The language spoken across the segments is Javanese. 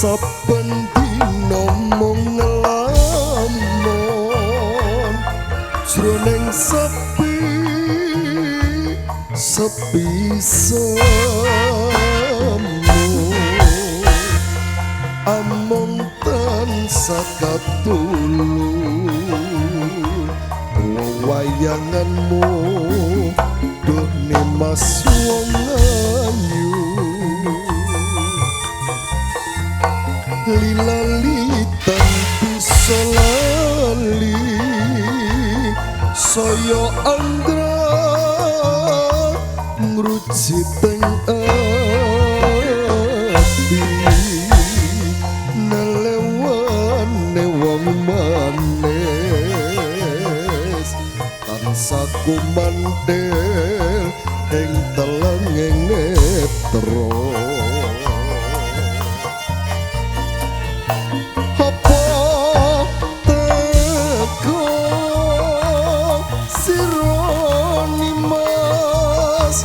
Saben dina mung nglamun jroning sepi sepi semu, amung tansah katulung wayanganmu duh Nimas wong ayu. Lilalitan bisa lali saya anggra ngruji teng ati nelewane wong manis tansah kumandel ing telenging netra. Apa teko sira Nimas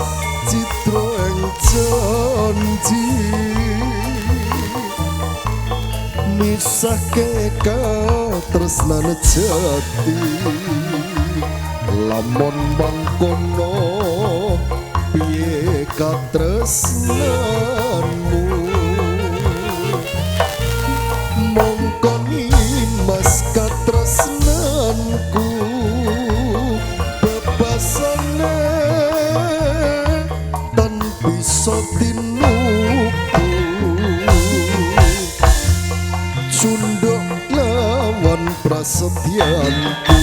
citra ing janji misahke katresnan jati, lamun mangkono piye katresnanmu? Mongko Nimas katresnanku bebasane tan bisa tinuku, cunduk lawan prasetyanku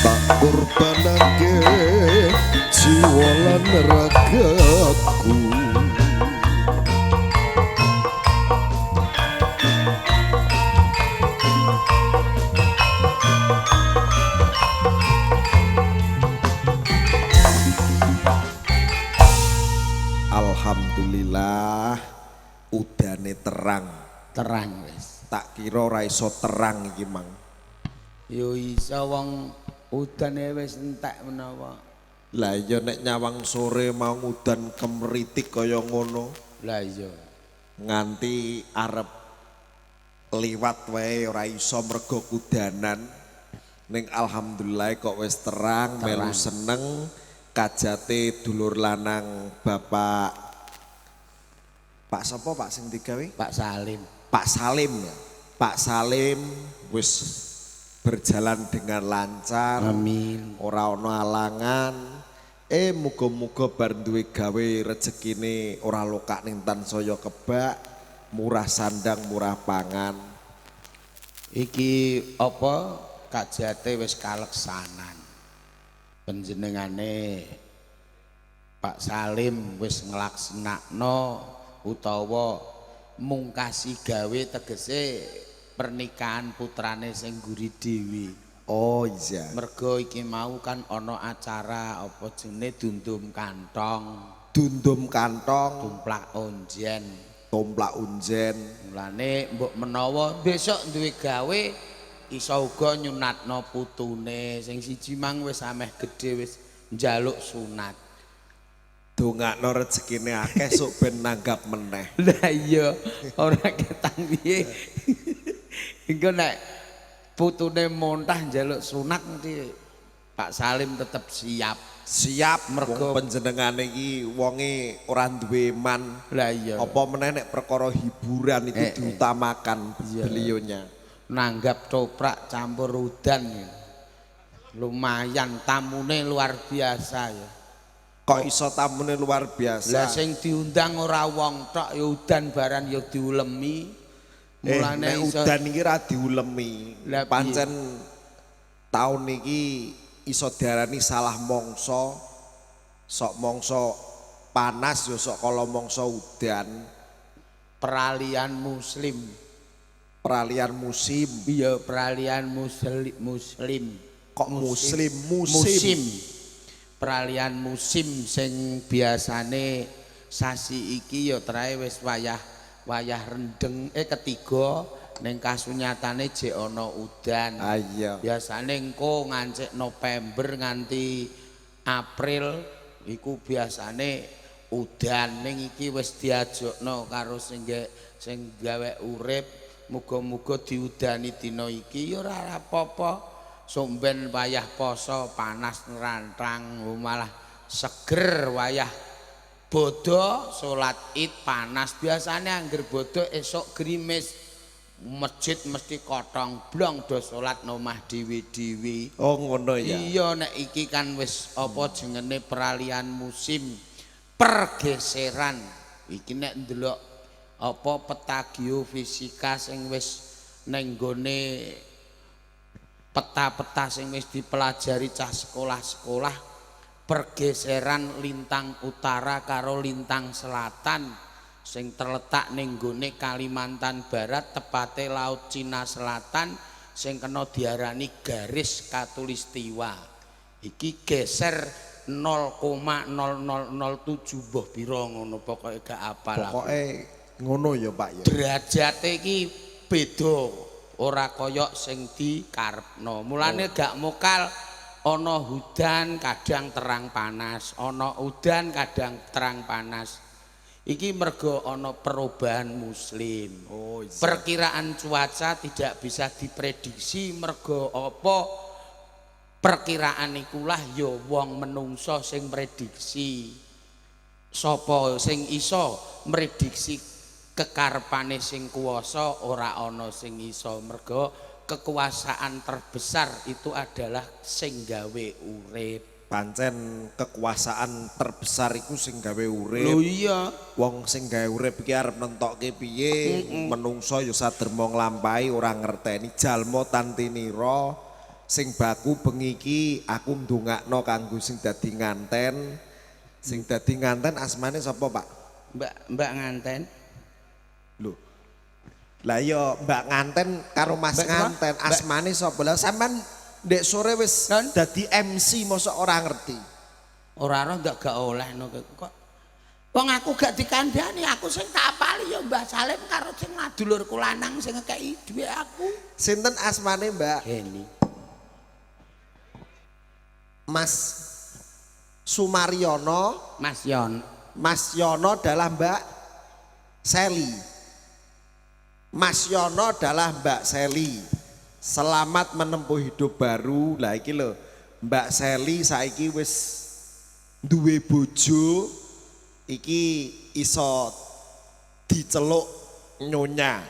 tak korbanake jiwa lan ragaku. Alhamdulillah udane terang. Terang wis. Tak kira ora iso terang iki mang. Yo iso wong udane wis entek menawa. Lah iya nek nyawang sore mau udan kemritik kaya ngono. Lah iya. Nganti arep liwat wae ora iso mergo kudanan. Ning alhamdulillah kok wis terang, melu seneng kajate dulur lanang Bapak Pak sapa Pak sing digawe? Pak Salim. Pak Salim ya. Pak Salim wis berjalan dengan lancar. Amin. Ora ana alangan. Muga-muga bar duwe gawe rezekine ora lokak ning tansaya kebak, murah sandang, murah pangan. Iki apa kajate wis kaleksanan. Panjenengane Pak Salim wis nglaksanakno utawa mungkasi gawe tegese pernikahan putrane sing ngguri dhewe. Oh iya. Mergo iki mau kan ana acara apa jenenge dundum kantong. Dundum kantong, tumplak onjen. Tumplak unjen. Mulane mbok menawa besok duwe gawe iso uga nyunatno putune sing siji mang wis ameh gedhe wis njaluk sunat. Dongakno rezekine akeh sok ben nanggap meneh. Lah iya, ora ketang piye. Engko nek putune montah njaluk sunat mesti Pak Salim tetep siap. Siap mergo panjenengane iki wonge ora duwe man. Lah iya. Apa meneh nek perkara hiburan itu diutamakan beliaunya. Nanggap toprak campur udan ya. Lumayan tamune luar biasa ya. Kok iso tamune luar biasa? Lah sing diundang ora wong tok ya udan baran ya diulemi. Mulane iso udan iki ra diulemi. Pancen taun iki iso diarani salah mangsa. Sok mangsa panas ya sok kala mangsa udan. Peralihan muslim. Peralihan musim. Iya, peralihan muslim. Kok muslim musim. Peralihan musim sing biasane sasi iki ya trae wis wayah wayah rendeng ketiga ning kasunyatane jek ana udan. Ah iya. Biasane engko ngancik November nganti April iku biasane udan ning iki wis diajokno karo sing gawe urip, muga-muga diudani dina iki ya ora apa-apa. Somben wayah poso panas nrantang malah seger, wayah bodho salat Id panas. Biasane angger bodho esuk grimis, masjid mesti kotong blong do salat omah dhewe-dhewe. Oh ngono ya. Iya, nek iki kan wis apa jengene peralihan musim, pergeseran. Iki nek ndelok apa peta geofisika sing wis ning gone peta-peta sing wis dipelajari cah sekolah-sekolah, pergeseran lintang utara karo lintang selatan sing terletak ning gone Kalimantan Barat, tepate Laut Cina Selatan sing kena diarani garis khatulistiwa. Iki geser 0,0007 mbah pira ngono, pokoke gak apal aku. Pokoke ngono ya Pak ya. Derajate iki beda, ora kaya sing dikarepno. Mulane gak mokal ana hudan kadang terang panas, ana udan kadang terang panas. Iki mergo ana perubahan muslim. Oh iya. Perkiraan cuaca tidak bisa diprediksi mergo apa? Perkiraan ikulah ya wong menungso sing prediksi. Sapa sing iso mrediksi kekarepane sing kuwasa? Ora ana sing iso, mergo kekuasaan terbesar itu adalah sing gawe urip. Pancen kekuasaan terbesar iku sing gawe urip. Lho iya. Wong sing gawe urip iki arep nentokke piye, menungso ya saderma nglampahi ora ngerteni jalma tantinira. Sing baku bengi iki aku ndongakno kanggo sing dadi nganten. Sing dadi nganten asmane sapa, Pak? Mbak nganten. Lho. Lah iya Mbak nganten karo Mas Mbak nganten asmane sapa? Lah sampean ndek sore wis dadi MC mosok ora ngerti. Ora roh ndak gak oleh no kok. Wong aku gak dikandhani, aku sing tak apali ya Mbah Salim karo sing dulurku lanang sing ngekeki dhuwit aku. Sinten asmane, Mbak? Heni. Mas Sumaryono, Mas Yon. Mas Yono adalah Mbak Seli. Mas Yono adalah Mbak Seli. Selamat menempuh hidup baru. Lah iki lho, Mbak Seli saiki wis duwe bojo, iki iso diceluk nyonya.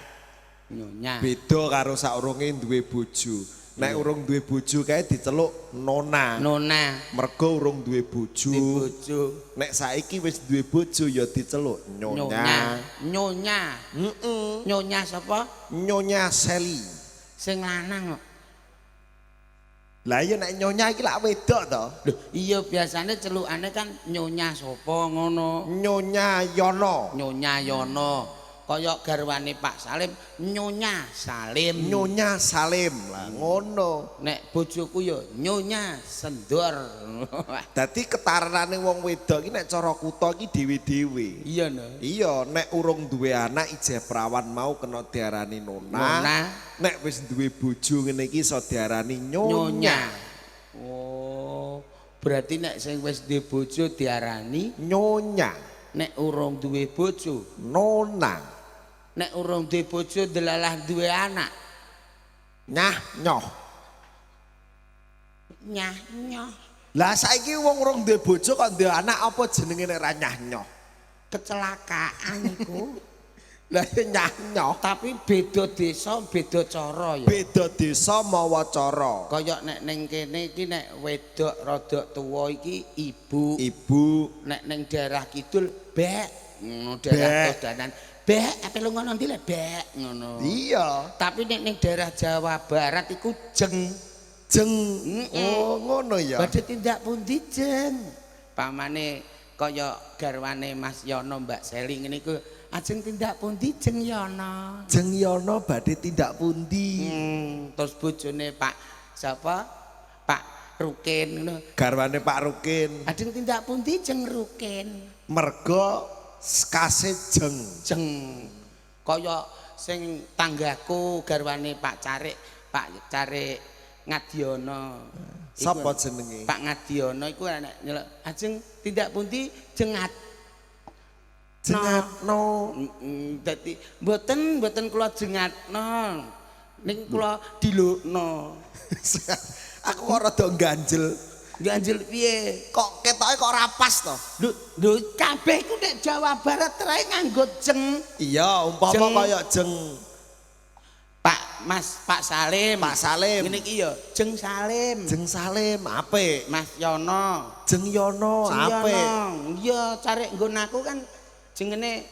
Nyonya. Beda karo saurunge duwe bojo. Nek urung duwe bojo kae diceluk nona. Nona. Mergo urung duwe bojo. Bojo. Nek saiki wis duwe bojo ya diceluk nyonya. Nyonya. Heeh. Nyonya sapa? Nyonya Seli. Sing lanang kok. Lah iya nek nyonya iki lak wedok to. Lho, iya biasane celukane kan nyonya sapa ngono. Nyonya Yono. Nyonya Yono. Kaya garwane Pak Salim, Nyonya Salim. Nyonya Salim lah ngono. Nek bojoku ya Nyonya Sendor. Dadi ketaranane wong wedok iki nek cara kutha iki dhewe-dhewe. Iya no. Iya, nek urung duwe anak ijeh prawan mau kena diarani nona. Nona. Nek wis duwe bojo ngene iki iso diarani nyonya. Nyonya. Oh, berarti nek sing wis duwe bojo diarani nyonya. Nek urung duwe bojo nona. Nek urung duwe bojo delalah duwe anak nyah nyoh. Nyah nyoh. Lah saiki wong urung duwe bojo kok duwe anak apa jenenge nek ra nyah nyoh? Kecelakaan iku. Lah ya nyah nyoh. Tapi beda desa beda cara ya. Beda desa mawa cara. Kaya nek ning kene iki nek wedok rada tuwa iki ibu. Ibu. Nek ning daerah kidul bek, ngono daerah Todanan. Bek, ape lu ngono ndi le bek ngono. Iya. Tapi nek ning daerah Jawa Barat iku jeng. Jeng. Oh, ngono ya. Badhe tindak pundi jeng? Pamane kaya garwane Mas Yono Mbak Seli ngene iku ajeng tindak pundi jeng Yono? Jeng Yono badhe tindak pundi? Terus bojone Pak sapa? Pak Rukin ngono. Garwane Pak Rukin. Ajeng tindak pundi jeng Rukin? Mergo skase jeng. Jeng. Kaya sing tanggaku garwane Pak Carik, Pak Carik Ngadiono. Sapa jenenge? Pak Ngadiono iku nek nyeluk ajeng tindak pundi jeng Jengatno. Heeh, dadi mboten mboten kula jengatno. Ning kula dilukno. Aku kok rada ganjel. Ganjel piye? Kok ketoke kok ora pas to? Lho, lho kabeh iku nek Jawa Barat trae nganggo jeng. Iya, umpama Jeng. kaya jeng Pak Mas Pak Salim. Pak Salim. Ngene iki ya Jeng Salim. Jeng Salim apik. Mas Yono. Jeng Yono Jeng apik. Yono. Iya, carek nggon aku kan jengene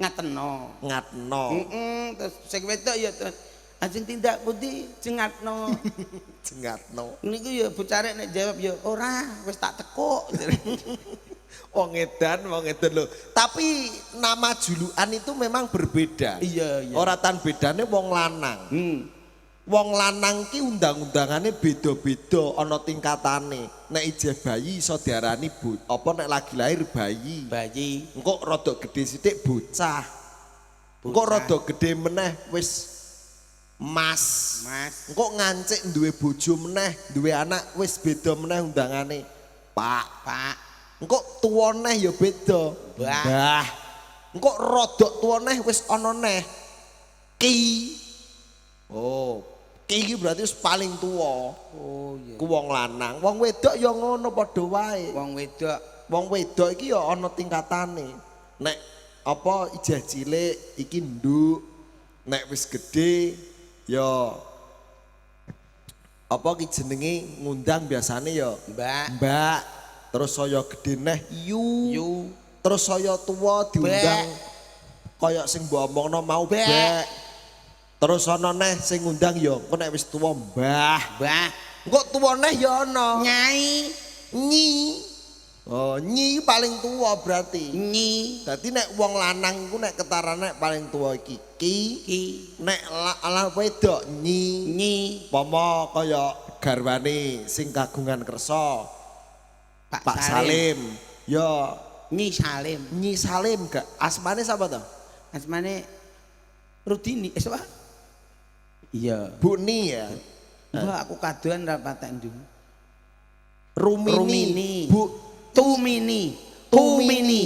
ngateno. Ngatno. Heeh, terus sing wedok ya terus ajeng tindak pundi jengatno. Jengatno. Niku ya bocah nek jawab ya ora, wis tak tekuk. Wong edan, wong edan lho. Tapi nama julukan itu memang berbeda. Iya, iya. Ora tan bedane wong lanang. Wong lanang ki undang-undangane beda-beda ana tingkatane. Nek ijeh bayi iso diarani apa nek lagi lahir bayi. Bayi. Engko rada gedhe sithik bocah. Engko rada gedhe meneh wis mas. Mas. Engko ngancik duwe bojo meneh, duwe anak wis beda meneh undangane. Pak. Pak. Engko tuwa neh ya beda. Mbah. Mbah. Engko rodok tuwa neh wis ana neh. Ki. Oh, ki iki berarti wis paling tuwa. Oh iya. Ku wong lanang, wong wedok ya ngono padha wae. Wong wedok. Wong wedok iki ya ana tingkatane. Nek apa ijeh cilik iki nduk, nek wis gedhe ya apa ki jenenge ngundang biasane ya Mbak. Mbak. Terus saya gedhe neh yu. Yu. Terus saya tuwa diundang kaya sing mbok omongno mau Bek. bek. Terus ana neh sing ngundang ya engko nek wis tuwa mbah. Mbah. Engko tuwa neh ya ana. Nyai. Nyi. Oh, nyi paling tuwa berarti. Nyi. Dadi nek wong lanang iku nek ketarane paling tuwa iki ki, Ki. nek la wedok nyi. Nyi. Pomo kaya garwane sing kagungan kersa Pak, Pak Salim. Ya Nyi Salim. Nyi Salim gak asmane sapa to? Asmane Rudini, sapa? Iya. Bu Ni ya. Mbak aku kadoan ra patek ndu. Rumini. Rumini. Bu Tumini. Kumini.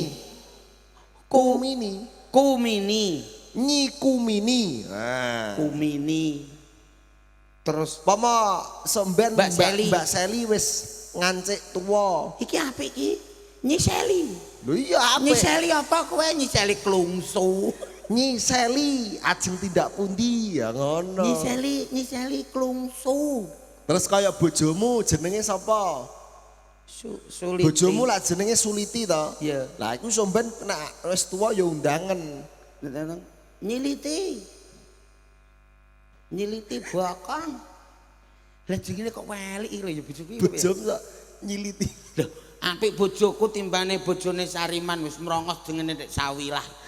Kumini. Kumini. Nyi Kumini. Nah. Kumini. Terus Pomo somben Mbak Seli. Mbak Seli wis ngancik tuwa. Iki apik iki? Nyi Seli. Lho iya Nyi apik. Seli apa kowe? Nyi Seli klungsu. Nyi Seli ajeng tindak pundi ya ngono. Nyi Seli, Nyi Seli klungsu. Terus kaya bojomu jenenge sapa? Suliti. Bojomu lah jenenge Suliti to. Iya. Lah iku somben nek wis tuwa ya undangan. Nyiliti. Nyiliti bokong. Lah jenenge kok welik iki lho ya bojoku iki. Bojomu kok nyiliti. Lho, apik bojoku timbane bojone Sariman wis mrongos jengene nek sawilah.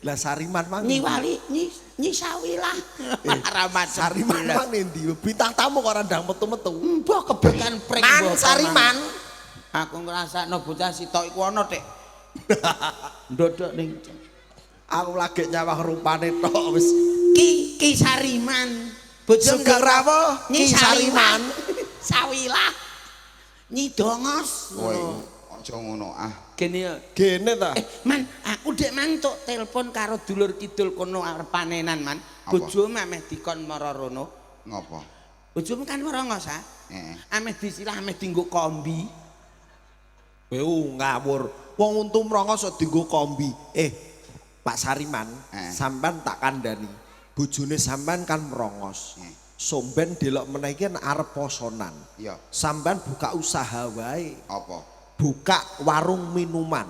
Lah Sariman mang. Nyi wali, nyi nyi sawilah. Ora macem. Sariman mang endi? Bintang tamu kok ora ndang metu-metu. Mbah kebekan pring Man mbok. Sariman. Aku ngrasakno bocah sitok iku ana, Dik. Ndodok ning Aku lagi nyawang rupane tok wis. Ki Ki Sariman. Bojo Sugeng rawuh Nyi Ki Sariman. Sawilah. Nyi Dongos. Kowe aja ngono ah. Gene ya. Gene ta. Man, aku dek mantuk telepon karo dulur kidul kono arep panenan, Man. Apa? Bojomu ameh dikon mara rono. Ngopo? Bojomu kan merongos, ah. Heeh. Ameh disilah ameh dienggo kombi. Kowe ngawur. Wong untu mrongos kok dienggo kombi. Pak Sariman, sampean tak kandhani. Bojone sampean kan merongos. Somben delok meneh iki kan arep posonan. Iya. Sampean buka usaha wae. Apa? Buka warung minuman.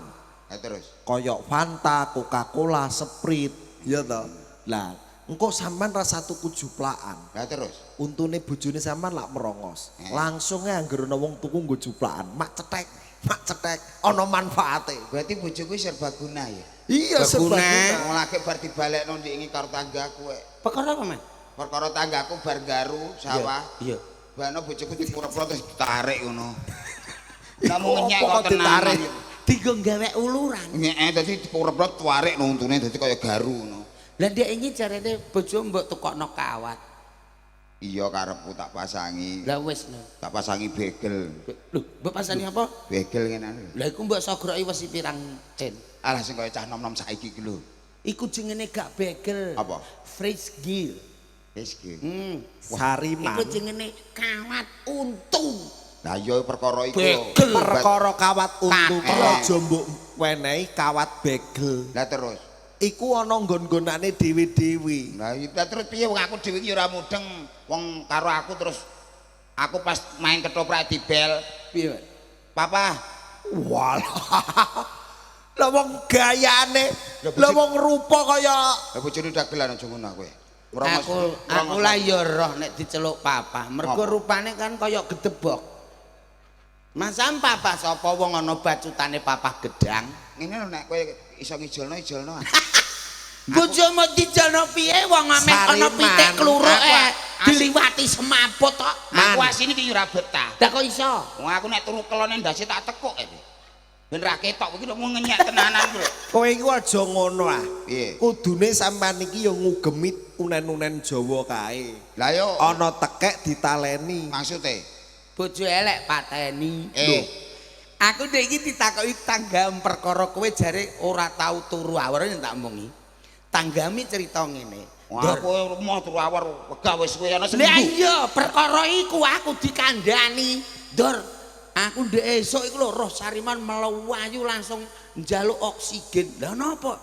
Lah terus Koyok Fanta, Coca-Cola, Sprite, ya toh. Lah, engko sampean rasa tuku juplakan. Lah terus Untune bojone sampean lak merongos. Langsung ae anggere ana wong tuku nggo juplakan, mak cetek, ana manfaate. Berarti bojoku serbaguna ya. Iya, Serbaguna. serbaguna. Wong lagi bar dibalekno ndek ingi karo tanggaku kok. Perkara apa, Man? Perkara tanggaku bar garu sawah. Iya. Bano bojoku dipura-pura terus ditarik ngono. Iku Kamu ngenyek apa kok kok ditarik? tenanan. Dienggo gawe uluran. Nyek dadi dipura-pura tarik no untune dadi kaya garu ngono. Lah ndek iki jarene bojo mbok tukokno kawat. Iya karepku tak pasangi. Lah wis no. Tak pasangi begel. Lho, mbok pasangi apa? Begel ngene lho. Lah iku mbok sogroki wesi pirang ten. Alah sing kaya cah nom-nom saiki iki lho. Iku jenenge gak begel. Apa? Fresh gear. Wis ki. Sariman. Iku jenenge kawat untu. Lah iya perkara iku. Begel. Perkara kawat untu ki Katen. aja mbok wenehi kawat begel. Lah terus. Iku ana nggon-nggonane dhewe-dhewe. Lah iya terus piye wong aku dhewe iki ya ora mudeng. Wong karo aku terus aku pas main ketoprak dibel. Piye? Papa, Walah. Lah wong gayane, Lah, lah wong rupa kaya lah bojone dagelan aja ngono kowe. Merongos- Aku aku lah ya roh nek diceluk papa. Mergo rupane kan kaya gedebok. Masam papa sapa wong ana bacutane papa gedang. Ngene lho nek kowe iso ngijolno ijolno. Bojomu dijalno piye wong ameh ana pitik kluruk diliwati semaput kok. Aku asine iki ya ora betah. Lah kok iso? Wong aku nek turu kelone ndase tak tekuk e. Ben ra ketok iki lho ngenyek tenanan ku lho. Kowe iku aja ngono ah. Piye? Kudune sampean iki ya ngugemi unen-unen Jawa kae. Lah yo Ana tekek ditaleni. maksude. Bojo elek pateni. Lho. Aku ndek iki ditakoki tanggam perkara kowe jare ora tau turu awor tak omongi. Tanggami cerita ngene. Wah, aku moh turu awor wegah wis kowe ana Lah seminggu. iya, perkara iku aku dikandani. Dor, aku ndek esuk iku lho roh Sariman melayu langsung njaluk oksigen. Lah napa?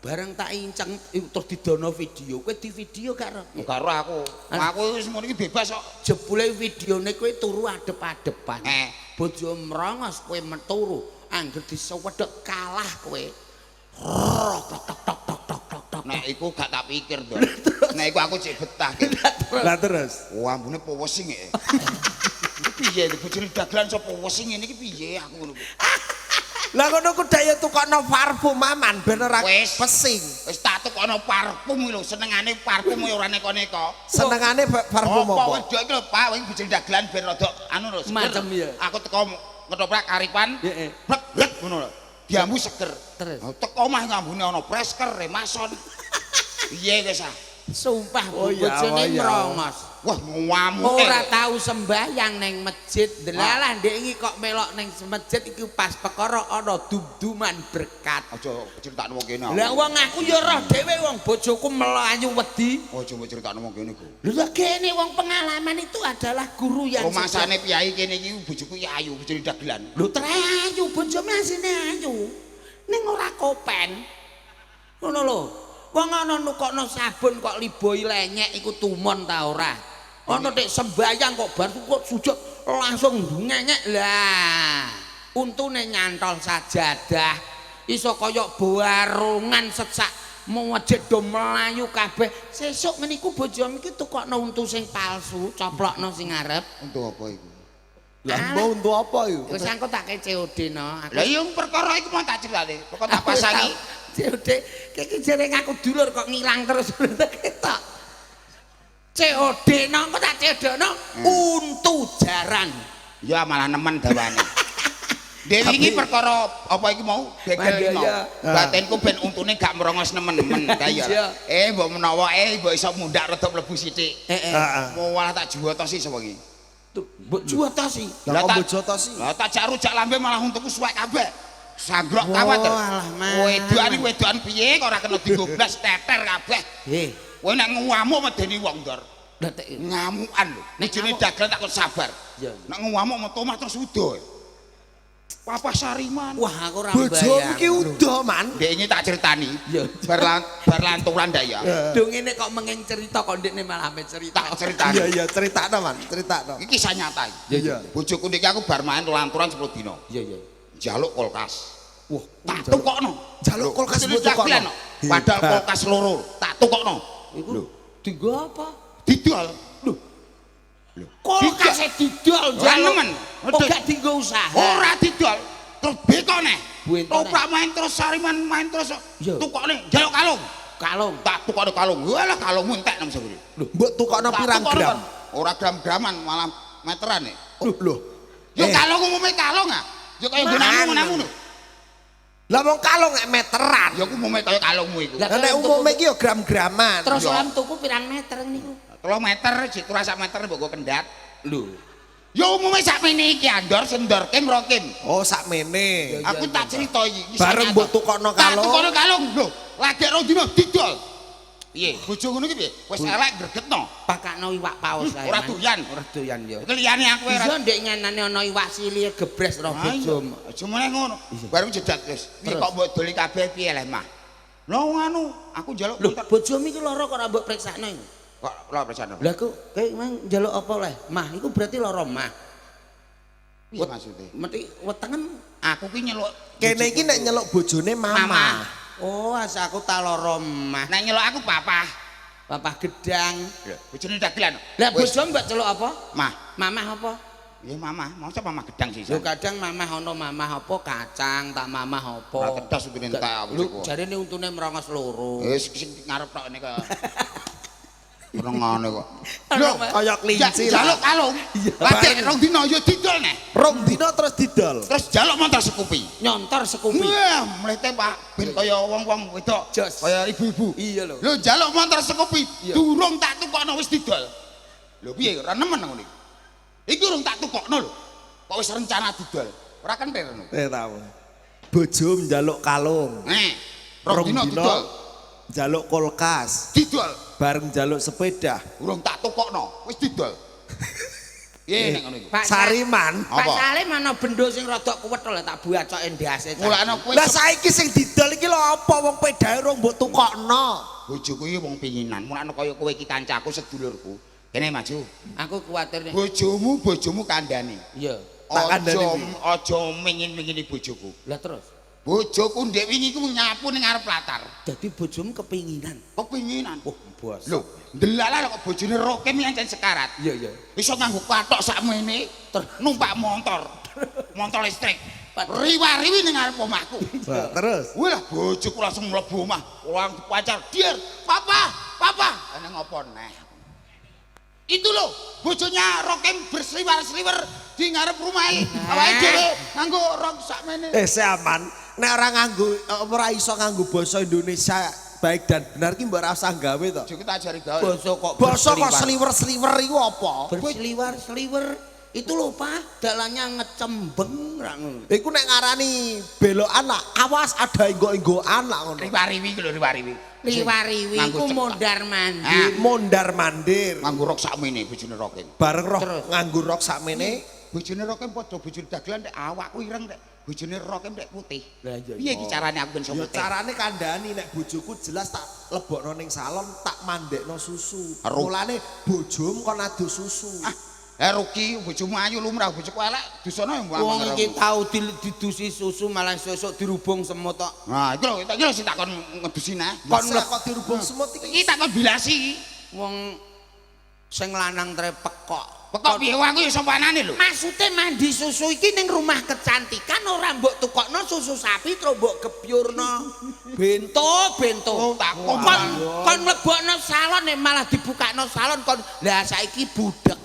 Bareng tak inceng terus didono video. Kowe di video gak roh? Gak roh aku. Aku wis ngono iki bebas kok. Jebule videone kowe turu adep-adepan. Bojo mrongos kowe meturu, angger disewedhek kalah kowe. Tok tok tok tok tok tok tok. Nek iku gak tak pikir, Dor. Nek iku aku cek betah ki. Lah terus. Wah, ambune pewesing e. Iki piye iki bojone dagelan sapa wesing ngene iki piye aku ngono. Lah ngono ku daya tukokno parfum aman ben ora pesing. Wis tak tukokno parfum lho, senengane parfum ya ora neko-neko. Senengane parfum Apa apa? wedok iki lho, Pak, wingi bojone dagelan ben rada anu lho. Macem ya. Aku teko ketoprak karipan. Heeh. Blek blek ngono lho. Diambu seger. Terus? Teko omah ngambune ana presker, remason. Piye wis ah. Sumpah Oh, iya, bojone oh, iya. mrongos. Wah, ngamuke. Ora tau sembahyang neng masjid. Delalah ndek iki kok melok neng masjid iku pas perkara ana dum-duman berkat. Aja critakno wong kene. Lah wong aku ya roh dhewe wong bojoku melayu wedi. Aja mbok critakno wong kene, Go. Lho kene wong pengalaman itu adalah guru yang Rumasane piyai kene iki bojoku ya ayu, bojone dagelan. Lho trae ayu bojone asine ayu. Ning ora kopen. Ngono lho. Wong ana nukokno sabun kok liboi lenyek iku tumon ta ora? Ana tek sembayang kok bar kok sujud langsung ngenyek lah. Untune nyantol sajadah. Iso kaya barungan sesak masjid do mlayu kabeh. Sesuk ngene iku bojomu iki tukokno untu sing palsu, coplokno sing ngarep. Untu apa iku? Lah mbok untu apa iku? Wis engko tak kei COD no. Aku Lah iya perkara iku mau tak critane. Pokok tak pasangi. COD iki jere ngaku dulur kok ngilang terus ketok. COD no engko tak COD no untu jaran. Ya malah nemen dawane. Dewi iki perkara apa iki mau? Bekel iki mau. Batinku ben untune gak merongos nemen-nemen kaya. Mbok menawa mbok iso mundak rada mlebu sithik. Heeh. Mau walah tak juwotosi sapa iki? Mbok juwotosi. Lah kok mbok juwotosi? Lah tak jak rujak lambe malah untuku suwek kabeh. Sanggrok kawat. Wedokan iki wedokan piye kok ora kena digoblas teter kabeh. Kowe nek ngamuk medeni wong, Ndor. Ngamukan lho. Bojone dagelan tak kon sabar. Nek ngamuk metu omah terus udo. Papa Sariman. Wah, aku ora mbayang. Bojomu ki udo, Man. Ndek ini tak ceritani. Bar lanturan ndak ya. Dong ngene kok mengeng cerita kok ndekne malah ame cerita. Tak ceritani. Iya, iya, critakno, Man, critakno. Iki kisah nyata iki. Iya. Bojoku niki aku bar main lanturan 10 dina. Iya, iya. Njaluk kulkas. Wah, tak tukokno. Njaluk kulkas mbok tukokno. Padahal kulkas loro, tak tukokno. Iku dienggo apa? Didol. Lho. Kulkase didol njaluk. Oh, gak dienggo usaha. Ora didol. Terus bekone. Toprak main terus Sariman main terus. Tukokne njaluk kalung. Kalung. Tak tukokne kalung. Walah kalungmu entek nang sore. Lho, mbok tukokno pirang gram? Ora gram-graman, malah meteran e. Lho. Yo kalung umume kalung ah. Yo kaya nggonamu lho. Lah wong kalung nek meteran. Ya ku umume kaya kalungmu iku. Lah nek umume iki yo gram-graman. Terus lam tuku pirang meter niku? 3 meter, jek sak meter mbok go kendhat. Lho. Ya umume sakmene iki Andor sendor Kim Rokim. Oh, sakmene. Aku tak cerita iki. Bareng mbok tukokno Tak kalung. tukokno kalung. Lho, lagi rong dino didol. Piye? Bojo ngono iki piye? Wis elek gregetno. Pakakno iwak paus kae. Ora doyan. Ora doyan ya. Liyane aku ora. Iya ndek nganane ana iwak sili gebres roh bojomu. Aja meneh ngono. Bareng jedak wis. Piye kok mbok doli kabeh piye leh, Mah? Lho anu, aku njaluk Lho, bojomu iki lara kok ora mbok priksakno iku. Kok lara priksakno? Lah kok kowe emang njaluk apa leh? Mah, iku berarti lara mah. Piye maksude? Mesti wetengen aku ki nyeluk kene iki nek nyeluk bojone mama. Oh, asa aku ta lara mah. Nek nyeluk aku papa. Papa gedang. Lho, bojone dagelan. Lah bojomu mbok celuk apa? Mah. Mamah apa? Ya mamah, masa mamah gedang sih. Lho kadang mamah ana mamah apa kacang, tak mamah apa. Ora tedas untune entek aku. Lho jarene untune merongos loro. Wis sing ngarep tok niki. Merongane kok. Lho kaya kelinci. Jaluk kalung. Lagi rong dino ya didol neh. Rong dino terus didol. Terus jaluk montor sekupi. Nyontor sekupi. Wah, mlete Pak, ben kaya wong-wong wedok, kaya ibu-ibu. Iya lho. Lho jaluk montor sekupi, durung tak tukokno wis didol. Lho piye ora nemen ngono iki. Iki urung tak tukokno lho. Kok wis rencana didol. Ora kentir ngono. Tau. Bojo njaluk kalung. Rong dino didol. Njaluk kulkas. Didol. Bareng njaluk sepeda. Urung tak tukokno, wis didol. Piye nek ngono iku? Sariman. Pak Salim ana bendo sing rada kuwet lho tak buacoke ndase. Mulane kowe. Lah saiki sing didol iki lho apa wong pedae urung mbok tukokno. Bojoku iki wong pinginan. Mulane kaya kowe iki kancaku sedulurku. Kene maju. Aku kuwatir nek bojomu bojomu kandhane. Iya. Tak kandhani. Aja mingin-mingini bojoku. Lah terus? Bojoku ndek wingi ku nyapu ning ngarep latar. Dadi bojomu kepinginan. Kepinginan. Wah, bos. Lho, ndelalah kok bojone Rokim ancen sekarat. Iya, iya. Iso nganggo kathok sakmene, numpak motor. Motor listrik. Riwa-riwi ning ngarep omahku. Terus? Wah, bojoku langsung mlebu omah. Langsung pacar, "Dir, papa, papa." Ana ngopo neh? Itu loh, bojonya Rokim berseliwer-seliwer di ngarep rumahe. Awake dhewe nganggo rok sakmene. Aman. Nek ora nganggo ora iso nganggo basa Indonesia baik dan benar ki mbok ora usah gawe to. Bojoku tak ajari gawe. Basa kok seliwer-seliwer iku apa? Berseliwer-seliwer itu lho Pak, dalannya ngecembeng ra ngono. Iku nek ngarani belokan lah, awas ada enggo-enggoan lah ngono. Riwariwi iki lho riwariwi. Riwariwi iku mondar-mandir. Mondar-mandir. Nganggo rok sakmene bojone Rokim. Bareng roh nganggo rok sakmene, bojone Rokim padha bojone dagelan nek awakku ireng nek bojone Rokim nek putih. Lah iya. Piye iki carane aku ben iso Ya putih? carane kandhani nek bojoku jelas tak lebokno ning salon, tak mandekno susu. Mulane bojomu kon adu susu. Rugi bojomu ayu lumrah bojoku elek dusana ya Wong iki tau didusi susu malah sesuk dirubung semut tok. Nah, iki lho, iki lho sing takon ngedusi nah. Kon kok dirubung semut iki. Iki takon bilasi iki. Wong sing lanang tre pekok. Pekok piye wong aku ya sopanane lho. Maksude mandi susu iki ning rumah kecantikan ora mbok tukokno susu sapi terus mbok gebyurno. Bento, bento. Oh, tak kon kon mlebokno salon nek malah dibukakno salon kon. Lah saiki budek.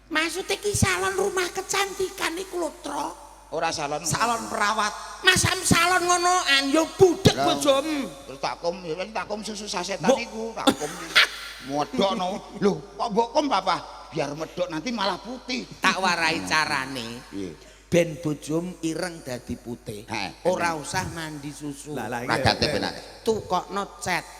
Maksudnya ki salon rumah kecantikan iku lho, Tro. Ora salon. Salon perawat. Masam salon ngono an yo budek bojomu. Terus takum, ya takum susu sasetan iku, takum. Medokno. Lho, kok mbok kom Papa? Biar medok nanti malah putih. Tak warai carane. Piye? Ben bojomu ireng dadi putih. Ora usah mandi susu. Lah ragate penak. Tukokno cat.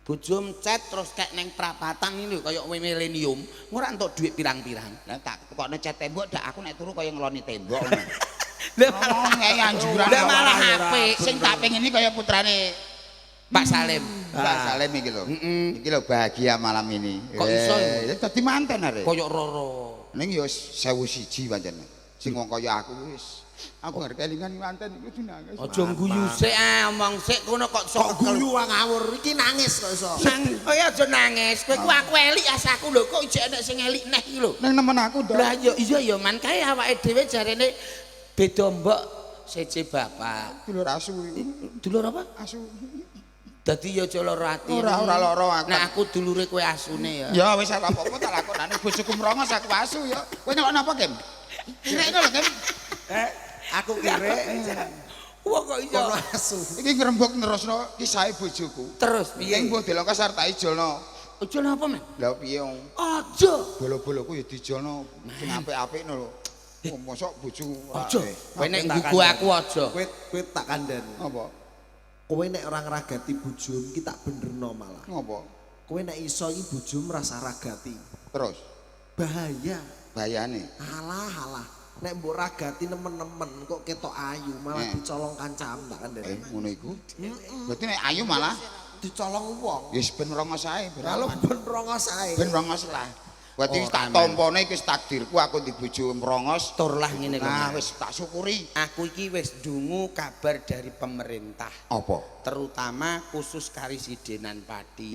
Bojomu cat terus kek neng prapatan ini kaya milenium, ora entuk dhuwit pirang-pirang. Lah tak tukokno cat tembok dak aku nek turu kaya ngeloni tembok ngono. Lah malah anjuran. Lah malah apik. Sing tak pengin iki kaya putrane Pak Salim. Pak Salim iki lho. Iki lho bahagia malam ini. Kok iso? Ya dadi manten arek. Kaya Roro. Ning ya 1001 pancen. Sing wong kaya aku wis aku ngerti kelingan manten iku nangis. Aja guyu sik ah, omong sik kono kok kok guyu wae ngawur iki nangis kok iso. Nang, oh ya aja nangis. Kowe ku aku elik asaku lho kok ijek enek sing elik neh iki lho. Nang nemen aku ndok. Lah iya iya ya man kae awake dhewe jarene beda mbok seje bapak. Dulur asu iku. Dulur apa? Asu. Dadi ya aja lara ati. Ora ora lara aku. Nek aku dulure kowe asune ya. Ya wis ora apa-apa tak lakonane bojoku mrongos aku asu ya. Kowe nyelokno apa, Kim? Kirek lho, Kim. Aku kirek. Wah kok iso. Kono asu. Iki ngrembug nerusno kisahe bojoku. Terus piye? Ing mbok delok kasar tak ijolno. Ijol apa, Men? Lah piye wong Aja. bolo-boloku ya dijolno sing apik-apik lho. Oh, mosok bojo Aja. Kowe nek nggugu aku aja. Kowe kowe tak kandhani. Apa? Kowe nek ora ngragati bojomu ki tak benerno malah. Ngopo? Kowe nek iso iki bojomu rasa ragati. Terus Bahaya. bahayane. Alah alah. Nek mbok ragati nemen-nemen kok ketok ayu malah dicolong kancam tak kandhani. Ngono iku. Berarti nek ayu malah Dicolong wong. ya ben rongos ae. Lalu ben rongos ae. Ben rongos lah. Berarti wis tak tampane iki wis takdirku aku di bojo mrongos. Tur lah ngene lho. Nah, wis tak syukuri. Aku iki wis dungu kabar dari pemerintah. Apa? Terutama khusus Karisidenan Pati.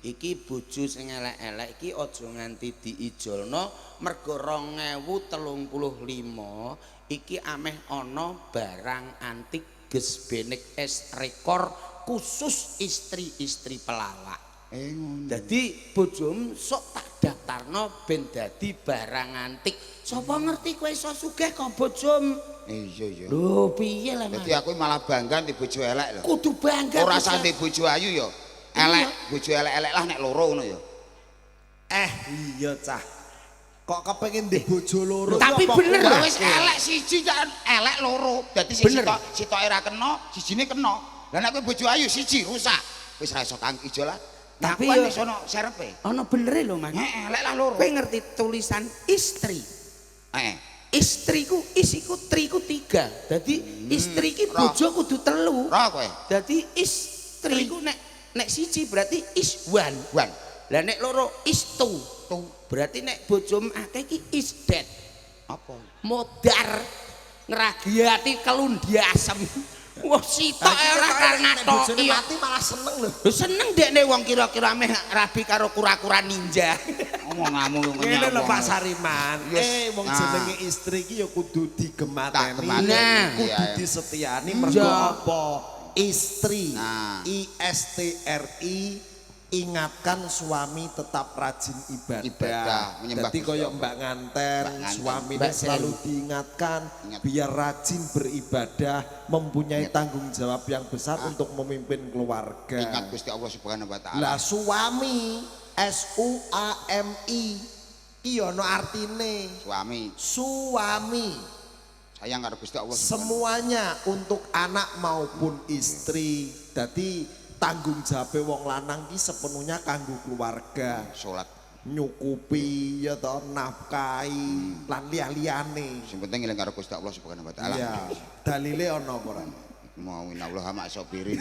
Iki bojo sing elek-elek iki aja nganti diijolno mergo 2035 iki ameh ana barang antik gesbenik es rekor khusus istri-istri pelawak. Ngono. Dadi bojomu sok tak daftarno ben dadi barang antik. Sapa ngerti kowe iso sugih kok bojomu? Iya iya. Lho piye lah Mas? Dadi aku malah bangga di bojo elek lho. Kudu bangga. Ora usah di bojo ayu ya. Elek, bojo elek-elek lah nek loro ngono ya. Iya cah. Kok kepengin di bojo loro? Tapi bener Lah lho. wis elek siji jan elek loro. Dadi sing Bener. sitok sitoke ra kena, sijine kena. Lah nek kowe bojo ayu siji rusak. Wis ra iso kang ijo lah. Tapi Tapi yo- wis ono serepe. Ana benere lho Mas. Heeh, elek lah loro. Kowe ngerti tulisan istri. Heeh. Istriku isiku triku tiga. Dadi istri ki bojo kudu telu. Ora kowe. Dadi istriku nek nek siji berarti is one. Wan. Lah nek loro is two. Tu. Berarti nek bojomu akeh ki is dead. Apa? Modar ngragiati kelundiasem. Wah sitok ora Bojone ngatoki. mati malah seneng lho. Lho seneng dekne wong kira-kira meh rabi karo kura-kura ninja. Omonganmu yo Ngene lho Pak Sariman. Yes. Wong jenenge istri iki ya kudu digemateni. Nah. Kudu disetiani mergo apa? Istri. Nah. I S T R I ingatkan suami tetap rajin ibadah. Ibadah, menyembah Jadi Gusti koyo Allah. Mbak Nganten, suaminya Mbak selalu diingatkan Ingat. biar rajin beribadah, mempunyai tanggung jawab yang besar untuk memimpin keluarga. Ingat Gusti Allah Subhanahu wa taala. Lah suami S U A M I ki ono artine. Suami Suami sayang karo Gusti Allah. semuanya untuk anak maupun istri. Dadi tanggung jawab wong lanang ki sepenuhnya kanggo keluarga, Salat. nyukupi ya toh, nafkahi lan liya-liyane. Sing penting eling karo Gusti Allah Subhanahu wa taala. Iya, dalile ana apa ora? Mau innallaha ma'asabirin.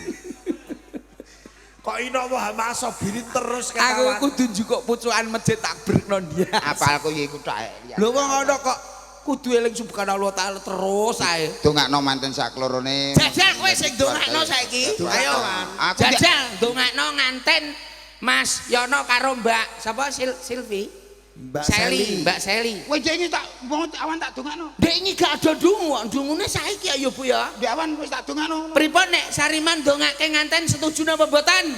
Kok innallaha ma'asabirin terus Aku kudu njukuk pucukan masjid tak brekno dia. Apalku ya iku tok. Lho wong ngono kok kudu eling subhanallah taala terus ae. Dongakno manten sak klorone. Jajal kowe sing ndongakno saiki. Ayo. Aku Jajal ndongakno nganten Mas Yono karo Mbak sapa Silvi? Mbak Seli, Seli. Mbak Seli. Kowe ndek iki tak mau awan tak dongakno. Dek iki gak ada dungu kok, dungune saiki ayo Bu ya. Ndek awan wis tak dongakno. Pripun nek Sariman ndongake nganten setuju napa mboten?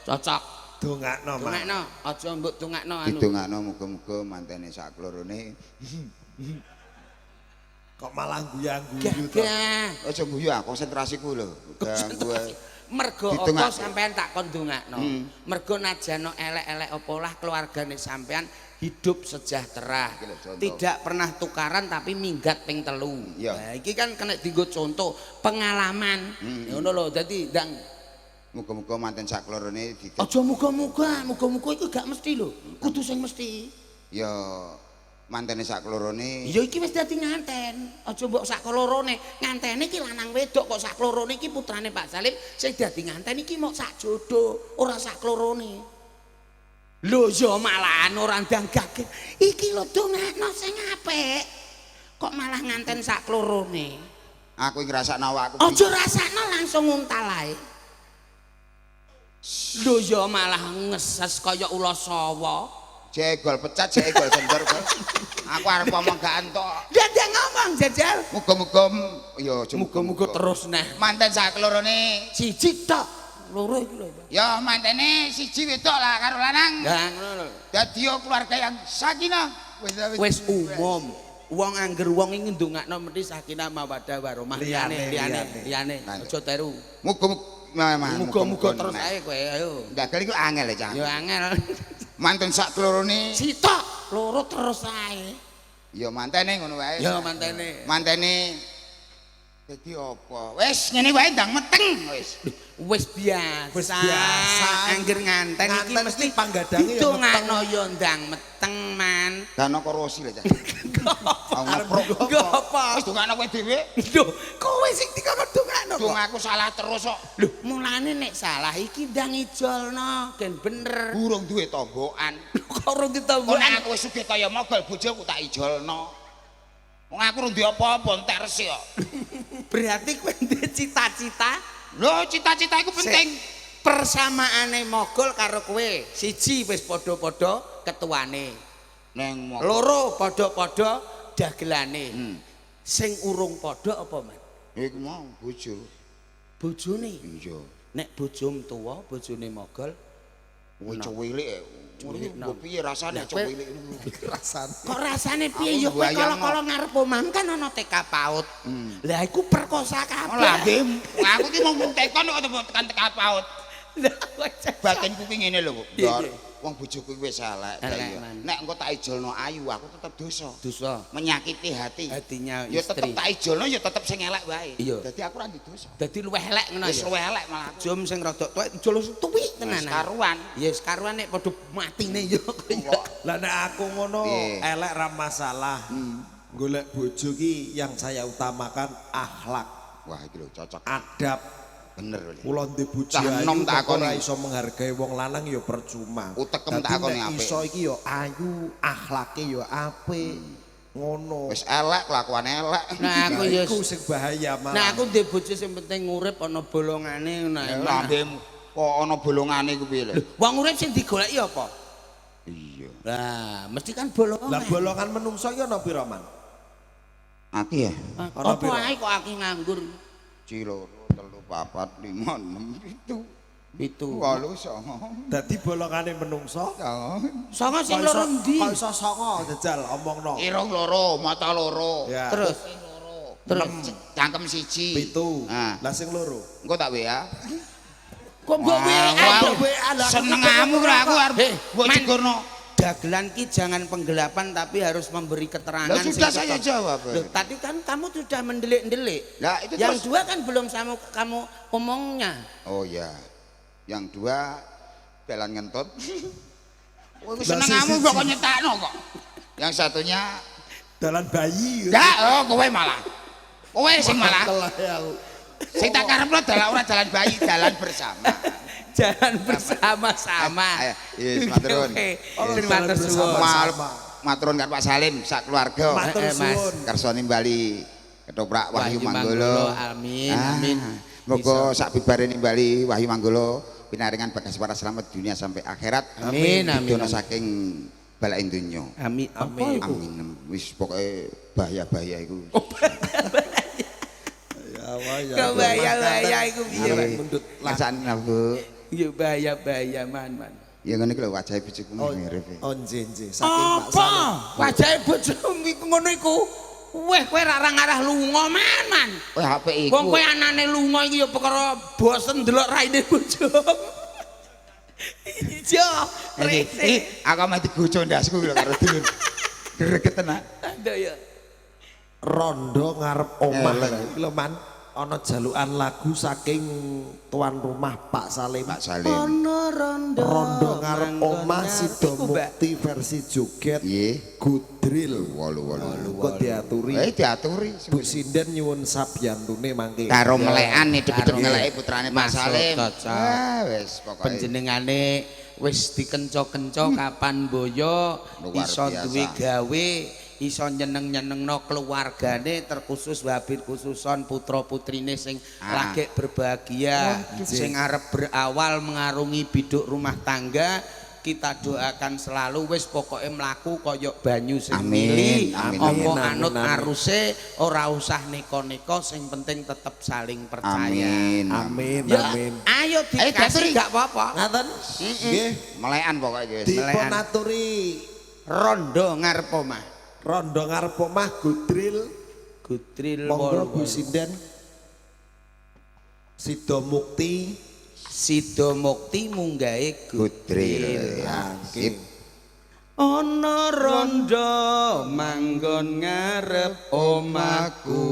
Cocok. Dongakno, Mas. Dongakno, aja mbok dongakno anu. Didongakno muga-muga mantene sak klorone. Kok malah guyang-guyu to. Gagah. Aja guyu ah, konsentrasiku lho. Ganggu ae. Mergo apa sampean tak kon ndongakno? Mergo najano elek-elek apa lah keluargane sampean hidup sejahtera. Tidak pernah tukaran tapi minggat ping 3. Iya. Nah, iki kan kena dienggo contoh pengalaman. Ngono lho, dadi ndang Muga-muga manten sak klorone di aja muga-muga, muga-muga iku gak mesti lho. Kudu sing mesti. ya mantene sak klorone. Ya iki wis dadi nganten. Aja mbok sak klorone. Ngantene iki lanang wedok kok sak klorone iki putrane Pak Salim sing dadi nganten iki mok sak jodoh, ora sak klorone. Lho ya malahan ora ndang gagah. Iki lho dongakno sing apik. Kok malah nganten sak klorone? Aku ngrasakno awakku. Aja rasakno langsung nguntal ae. Lho ya malah ngeses kaya ula sawa. Jegol pecat, jegol sendor. Aku arep ngomong gak entuk. Dadak ngomong jajal. Muga-muga ya aja Muga-muga terus neh. Manten sak klorone Siji tok, loro iki lho. Ya mantene siji wedok lah karo lanang. Lah ngono lho. Dadi yo keluarga yang sakinah. Wis umum. Wong angger wong iki ndongakno mesti sakinah mawaddah warahmah. Liyane liyane liyane. Aja teru. Muga-muga Muga-muga terus ae kowe ayo. Dagal iku angel ya, Cah. Ya angel. Mantun sak klorone sitok, loro terus ae. Ya mantene ngono wae. Ya mantene. Mantene dadi apa? Wis ngene wae ndang meteng wis. Wis biasa. Wis biasa. Angger nganten iki mesti panggadange ya meteng. Dongakno ya ndang meteng, Man. Dano korosi lho, Cah. Aku Nggo apa? Wis dongakno kowe dhewe. Lho, kowe sing dikon dongakno kok. Dongaku salah terus kok. Lho, mulane nek salah iki ndang ijolno, gen bener. Burung duwe tombokan. Kok urung ditombokan? Nek aku wis sugih kaya mogol bojoku tak ijolno. Wong aku urung duwe apa-apa entek resik kok. Berarti kowe duwe cita-cita? Lho, cita-cita iku penting. Persamaane mogol karo kowe. Siji wis padha-padha ketuane. Neng mogol. Loro padha-padha dagelane. Sing urung padha apa, Man? Iku mau bojo. Bojone? Iya. Nek bojom tuwa, bojone mogol kowe cuwilik. Ngono piye rasane cuwilik ngono? Rasane. Kok rasane piye ya kowe kala-kala ngarep omah kan ana TK PAUD. Lah iku perkosa kabeh. Lambemu. Aku ki mung tekon kok tekan TK PAUD. Batinku ki ngene lho, Ndor. Wong bojoku wis elek. Nek engko tak ijolno ayu aku tetep dosa. Dosa. Menyakiti hati. Hatinya ya istri. Tetep tak ijolno ya tetep sing elek wae. Dadi aku ora dosa. Dadi luweh elek ngono ya. Wis luweh elek malah aku. Jom sing rada tuwek ijol tuwik tenan. Wis karuan. Ya wis karuan nek padha matine ya. Lah nek aku ngono elek ra masalah. Golek bojo ki yang saya utamakan akhlak. Wah iki lho cocok. Adab. Bener. Kula ndek bojo ayu kok ora iso menghargai wong lanang ya percuma. Utekem takoni apik. Iso iki ya ayu, akhlake ya apik. Ngono. Wis elek kelakuane elek. Nah aku ya iku sing bahaya malah. Nah aku ndek bojo sing penting urip ana bolongane ngono ae. Lambemu kok ana bolongane iku piye lho? Wong urip sing digoleki apa? Iya. Lah mesti kan bolongan. Lah bolongan menungso iki ana pira, Man? Aki ya. Apa ae kok aki nganggur? 1, 2, 3, 4, 5, 6, 7. 7. 8, 9. Dadi bolongane menungso. Songo sing loro ndi? Kok iso songo jajal omongno. Irung loro, mata loro. Terus loro. Cangkem siji. 7. Lah sing loro. Engko tak WA. Kok mbok WA? Senengamu karo aku arep mbok jegurno. Dagelan ki jangan penggelapan tapi harus memberi keterangan. Lah sudah saya jawab. Loh, tadi kan kamu sudah mendelik-ndelik. Lah itu yang terus. Dua kan belum sama kamu omongnya. Oh ya. Yang dua dalan ngentut. Kowe senengamu kok nyetakno kok. Yang satunya dalan bayi. Ya, oh kowe malah. Kowe sing malah. Sing tak karepno dalan ora dalan bayi, dalan bersama. Jalan bersama-sama. Yes, matur nuwun. Matur suwun. Matur nuwun karo Pak Salim sak keluarga. Matur suwun. Kersa nimbali ketoprak Wahyu Manggolo. Amin, amin. Muga sak bibare nimbali Wahyu Manggolo pinaringan bagas para selamat dunia sampai akhirat. Amin, amin. Dono saking balaking donya. Amin. Amin. Amin. Wis pokoke bahaya-bahaya iku. Ya Allah ya. Bahaya-bahaya iku piye, Pak? Mundut Lasane Bu. Ya bahaya-bahaya man. Ya ngene iki lho wajahe bojoku mirip. Oh nggih nggih saking Pak Salim. Wajahe bojomu iku ngono iku. Weh kowe ra ngarah lunga man man. Kowe HP iku. Wong kowe anane lunga iki ya perkara bosen ndelok raine bojomu. Iya, rese. Aku mati digoco ndasku lho karo dulur. Greget tenan. Aduh ya. Rondo ngarep omah iki lho man. Ana jalukan lagu saking tuan rumah Pak Salim. Pak Salim. Ana rondo. Rondo ngarep omah Sido Mukti versi joget. Nggih. Gudril. Wolu. Kok diaturi? Diaturi. Bu Sinden nyuwun sabyantune mangke. Karo melekan hidup-hidup ngeleki putrane Pak Salim. Wah, wis pokoke. Panjenengane wis dikenco-kenco kapan boyo iso duwe gawe. Iso nyeneng-nyenengno keluargane terkhusus wabil khususon putra-putrine sing lagi berbahagia, sing arep berawal mengarungi biduk rumah tangga. Kita doakan selalu wis pokoke mlaku kaya banyu sing mili, apa anut aruse ora usah neko-neko, sing penting tetep saling percaya. Amin. Amin amin. Ayo dikasih gak apa-apa. Ngaten? Nggih, melekan pokoke wis. Dipun aturi rondo ngarep omah. Rondo ngarep omah Gudril. Gudril monggo Bu Sinden. Sida Mukti. Sida Mukti munggahe Gudril. Sip. Ana rondo manggon ngarep omahku.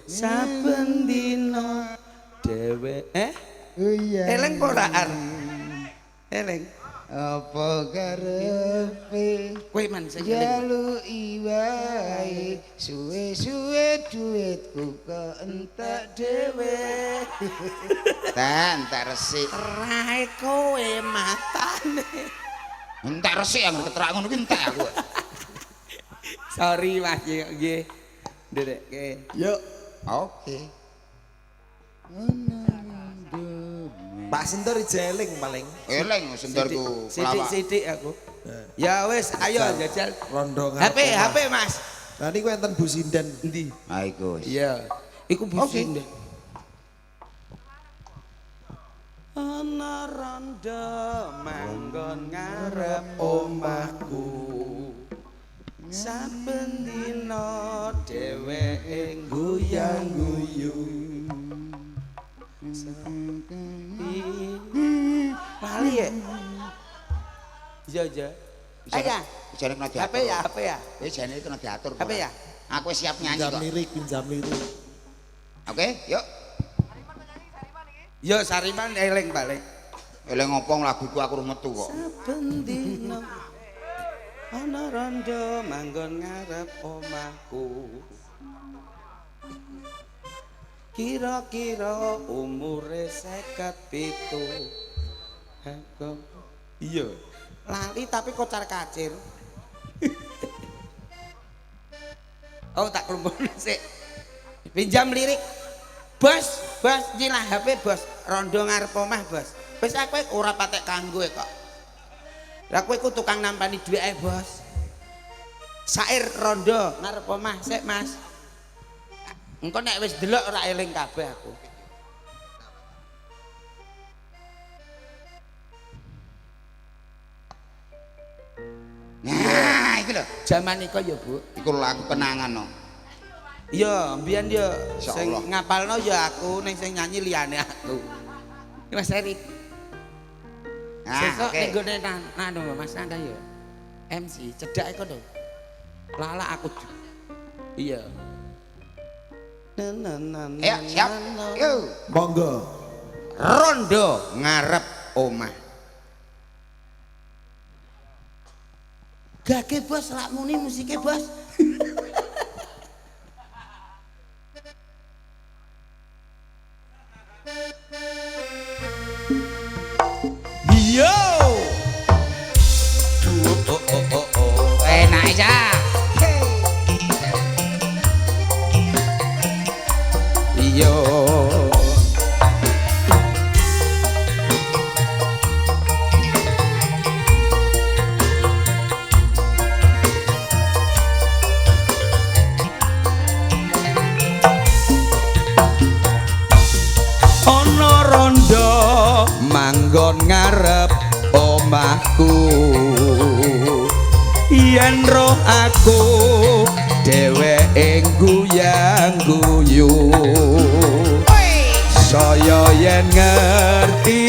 Saben dina dhewe eling apa ora ar? Eling. Apa karepe Kowe man sing eling. jaluki wae suwe-suwe duitku keentek Dhewe entek resik. Rae kowe matane. Entek resik anggere ketrak ngono ki entek aku. Sorry Mas nggih. Nderekke. Yuk. Oke. Pak Sentur jeling paling. Eling senturku Sithik-sithik aku. Ya wis, ayo jajal. Rondo ngarep. HP, HP Mas. Lah niku enten Bu Sinden. Endi? Ha iku. Iya. Iku Bu Sinden. Ana rondo manggon ngarep omahku. Saben dina dheweke guyang-guyu. Lali ya? Iya, iya. Ayo. Jane kena diatur. HP ya, HP ya. Wis jane kena diatur. HP ya? Aku siap nyanyi Pinjam kok. lirik, pinjam lirik. Oke, yuk. Yo Sariman eling balik. Eling ngopo laguku aku urung metu kok. Saben dina ana rondo manggon ngarep omahku. Kira-kira umure 57. Iya. Lali tapi kocar kacir. Oh tak klumpuk sik. Pinjam lirik. Bos, bos nyilah HP bos. Rondo ngarep omah bos. Wis aku ora patek kanggo kok. Lah kowe ku tukang nampani dhuwit ae bos. Sair rondo ngarep omah sik Mas. Engko nek wis delok ora eling kabeh aku. Nah, iki lho. Jaman iku ya, Bu. Iku lagu kenangan no. Iya, mbiyen ya sing ngapalno ya aku, ning sing nyanyi liyane aku. Iki Mas Erik. Nah, sesuk oke. ning gone nanu Mas Nanda ya. MC cedhake kono. Lala aku. Iya. Ayo, siap. Yuk. Monggo. Rondo ngarep omah. Gage bos, lak muni musike bos. Yo. Oh oh oh oh. Enak aja. Yo. Ana rondo manggon ngarep omahku. Yen roh aku dheweke guyang-guyu. Saya yen ngerti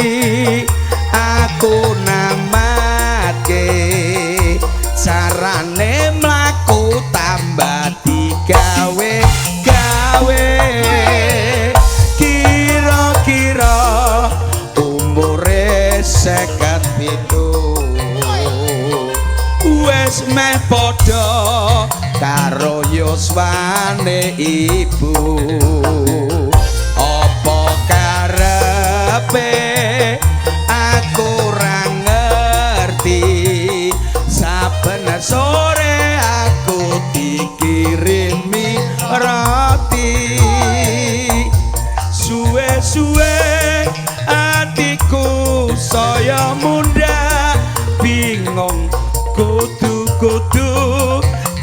aku namatke carane mlaku tambah digawe gawe. Kira-kira umure 57 wis meh padha karo yuswane ibu. Apa karepe aku ora ngerti. Saben sore aku dikirimi roti. Suwe-suwe atiku saya munda bingung kudu-kudu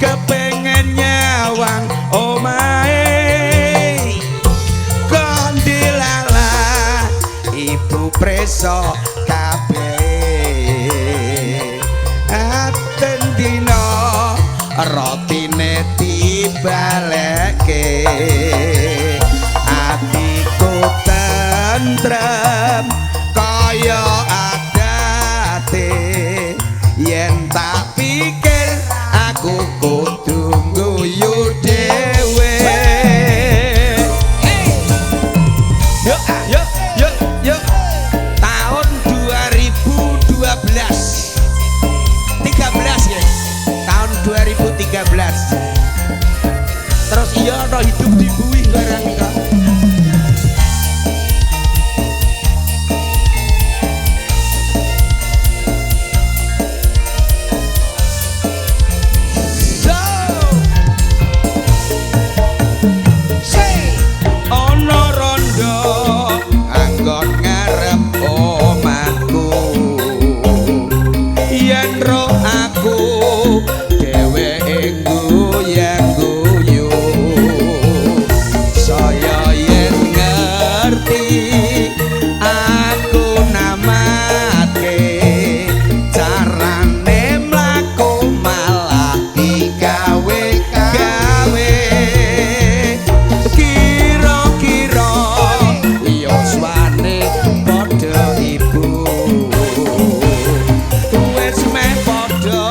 kepengen nyawang omahe. Kondilala ibu preso kabeh aten dina rotine dibalekke. Ati Tentrem kaya adate, yen tak pikir aku kudu ngguyu dhewe. Yo yo yo yo, tahun 2012 13 ya, tahun 2013. Terus iya no hidup di bui barang kok. So ana rondo anggon ngarep omahku, yen ro aku dheweke guyang-guyu, saya yen ngerti aku namatke, carane mlaku malah digawe gawe. Kira-kira yoswane padha ibu, wis meh padha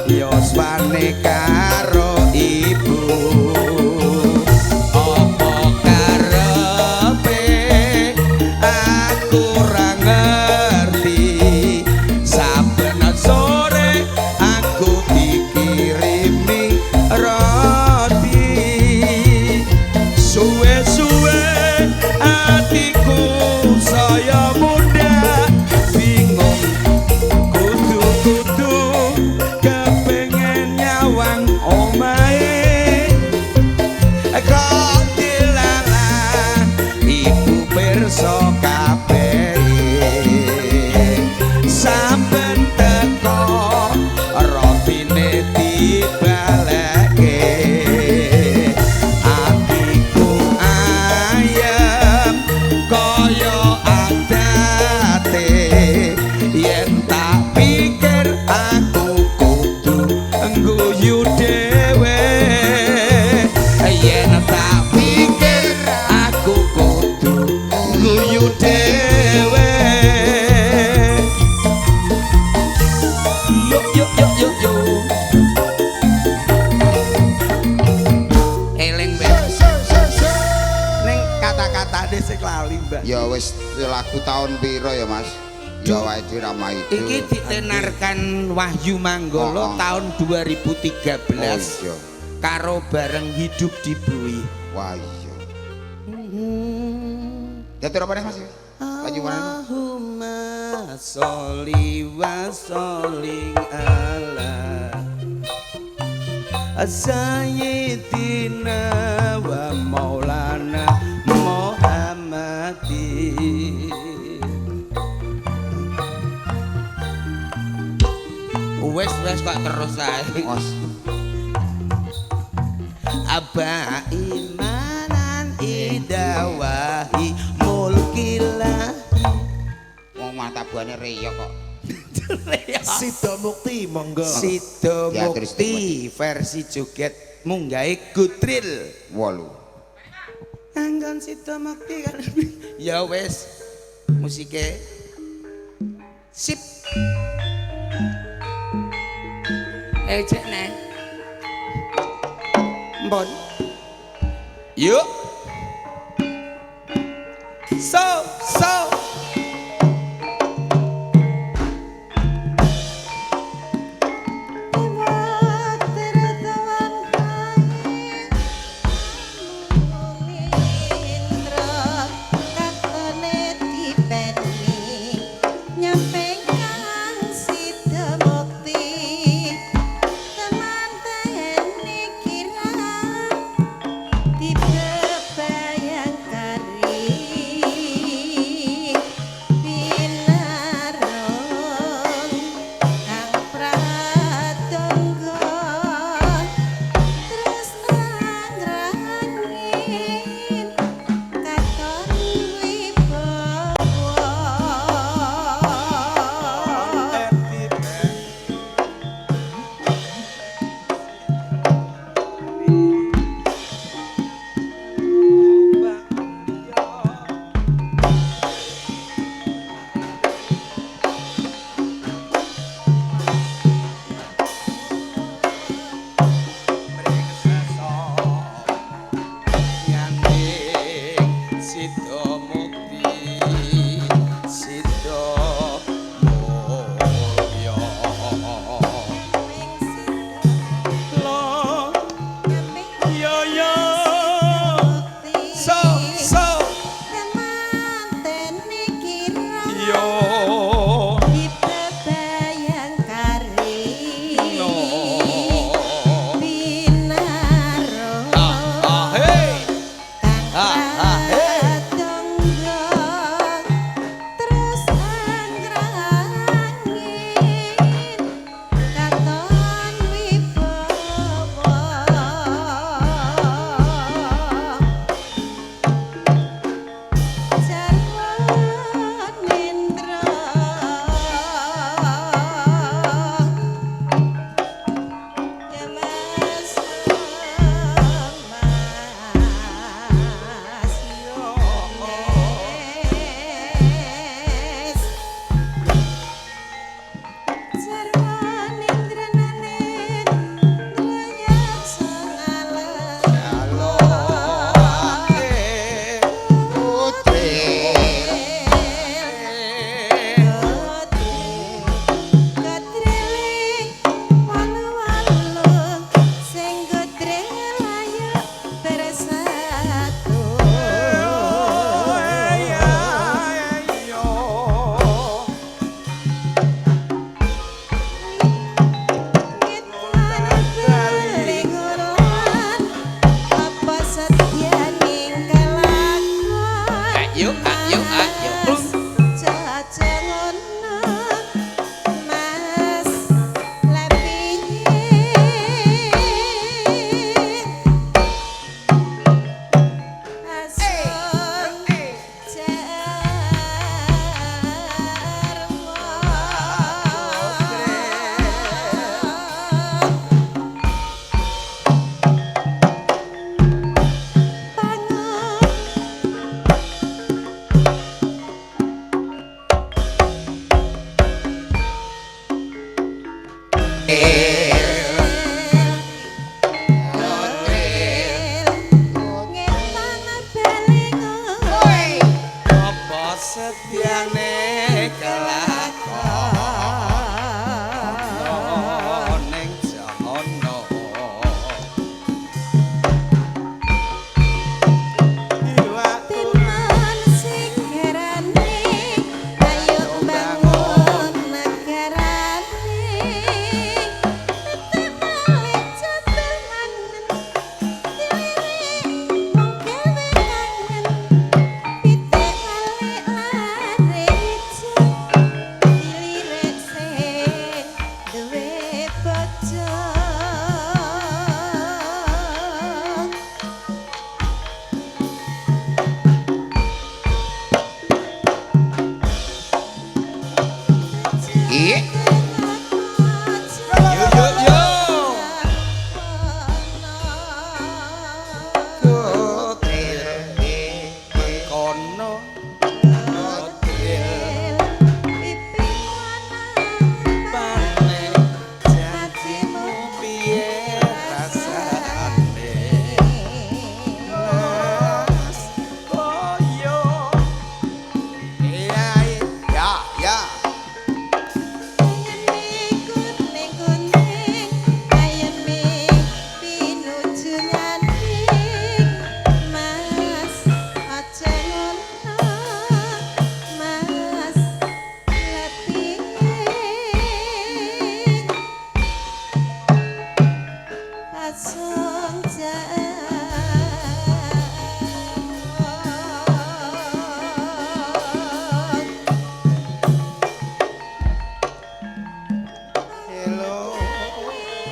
yoswane karo ibu. Apa karepe aku ora ngerti, saben sore aku dikirimi roti. Suwe-suwe atiku saya muda bingung, kudu-kudu kepengen nyawang omahe. Kok dilalah ibu pirsa kabeh, saben teko rotine dibalekke. Atiku ayem kaya adate, yen tak pikir aku kudu ngguyu dhewe. Yen tak pikir aku kudu ngguyu dhewe. Yo yo yo yo yo. Eling Mbak. Ning kata-katane sing lali Mbak. Ya wis lagu tahun piro ya Mas? Ya awake dhewe ra maido. Iki ditenarkan Wahyu Manggolo Oh, oh. tahun 2013 Oh iya. karo bareng hidup di Bui. Wah iya. Diatur apa nih Mas? Lanjut mana? Allahumma sholli wa shollim ala sayyidina wa maulana Muhammadin. Wes wes kok terus ae. Mas. Aba imanan idawahi mulkilah. Wong matabuane reyok kok. Sido Mukti monggo. Sido Ya, terus Mukti versi joget munggahe Gutril. Wolu. Anggon Sido Mukti kan. Ya wes musike sip. Cek neh. Mbon. Yuk. So so. Tiba bayangkari.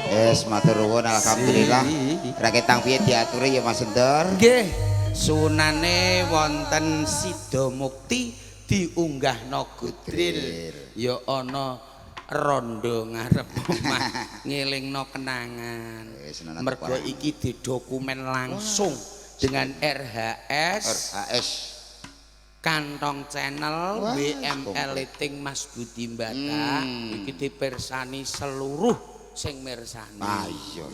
Wis matur nuwun alhamdulillah. Raketang piye diaturi ya Mas Endor? Nggih, sunane wonten Sida Mukti diunggahno Gudril. Ya ana rondo ngarep omah ngelingno kenangan. Mergo iki didokumen langsung dengan RHS, RHS, Kantong Channel, Wah, WML Lighting Mas Budi Mbata, iki dipirsani seluruh sing mirsani. Ah iya.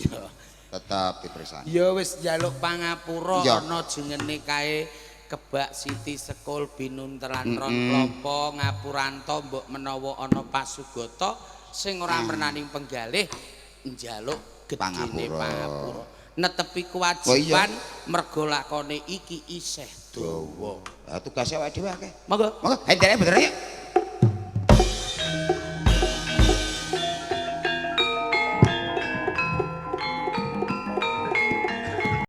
Tetep dipirsani. Ya wis njaluk pangapura ana jengene kae Kebak Siti Sekul Binuntelan Ron Klopo Ngapuranto mbok menawa ana pasugata sing ora mernaning penggalih njaluk gedene pangapura. Netepi kewajiban mergo lakone iki isih dawa. Lah tugase awake dhewe akeh. Monggo. Monggo, hendene bener yuk.